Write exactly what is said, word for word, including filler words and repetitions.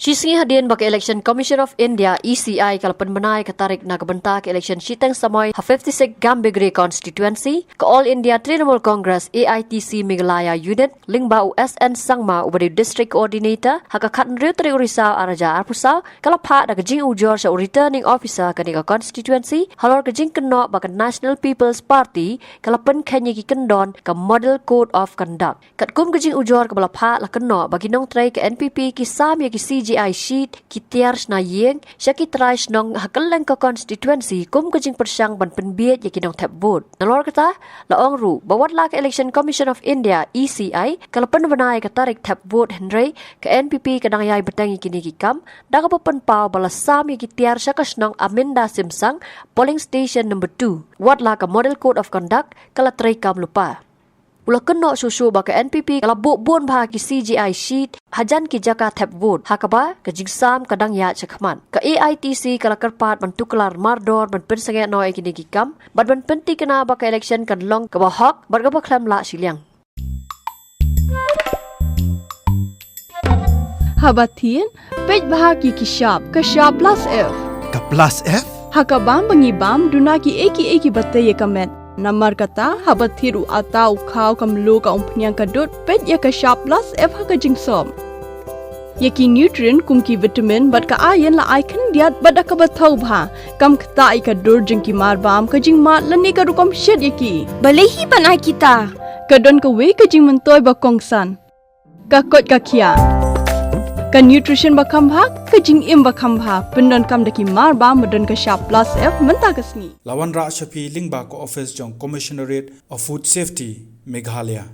Shi sngi hadien ba ka Election Commission of India, E C I, ka la pynbna ïa ka tarik na ka bynta ka election shiteng samoi ha fifty-six Gambegre constituency, ka All India Trinamool Congress, A I T C, Meghalaya Unit, lyngba u S N Sangma uba dei u District Coordinator, ha ka khathynriew tarik u Risaw arhajar arphew saw, ka la phah da ka jingujor sha u Returning Officer kane ka constituency halor ka jingkynnoh ba ka National People's Party ka la pynkheiñ ïa ki kyndon ka Model Code of Conduct. Katkum ka jingujor kaba la phah, la kynnoh ba ki nongtrei ka N P P ki sam ïa ki C G I sheet, ki tiar shna ïing sha ki trai shnong ha kylleng ka constituency kum ka jingpyrshang ban pynbiej ïa ki nongthep vote. Nalor kata, la ong ruh ba wat la ka Election Commission of India, E C I, ka la pynbna ïa ka tarik thep vote, hynrei ka N P P ka dang ïai bteng ïa kine ki kam da kaba pynpaw ba la sam ïa ki tiar sha ka shnong Aminda Simsang polling station number two, wat la ka Model Code of Conduct ka la treikam lypa. U la kynnoh shuh shuh ba ka N P P ka la buh bun bha ki C G I sheet hajan ki jaka thep vote, ha kaba ka jingsam ka dang ïaid shakhmat. Ka A I T C ka la kyrpad ban tuklar mardor ban pynsangeh noh ïa kine ki kam bad ban pynthikna ba ka election kan long kaba hok bad kaba khlem lah shiliang. Haba thied, peit bha ki ki shap, ka shap plus F. Ka plus F? Ha ka bam ba ngi bam, duna ki ei ki ei kiba tei ïa ka met. Namar kata, haba thied u atta, u khaw, ka mluh, ka umphniang, ka dud, peit ïa ka shap plus F ha ka jingsop. Ïa ki nutrient kum ki vitamin bad ka iron la ai khyndiat bad da kaba thaw bha. Kam ktah ïa ka dur jong ki marbam, ka jingmad lane ka rukom shet ïa ki. Balei hi ban ai kita? Ka don kawei ka jingmyntoi ba kongsan. Ka koit ka khiah. Ka nutrition ba kham bha, ka jingim ba kham bha. Pyndonkam da ki marbam ba don ka shap plus F mynta ka sngi. La wanrah sha phi lyngba ka office jong Commissionerate of Food Safety, Meghalaya.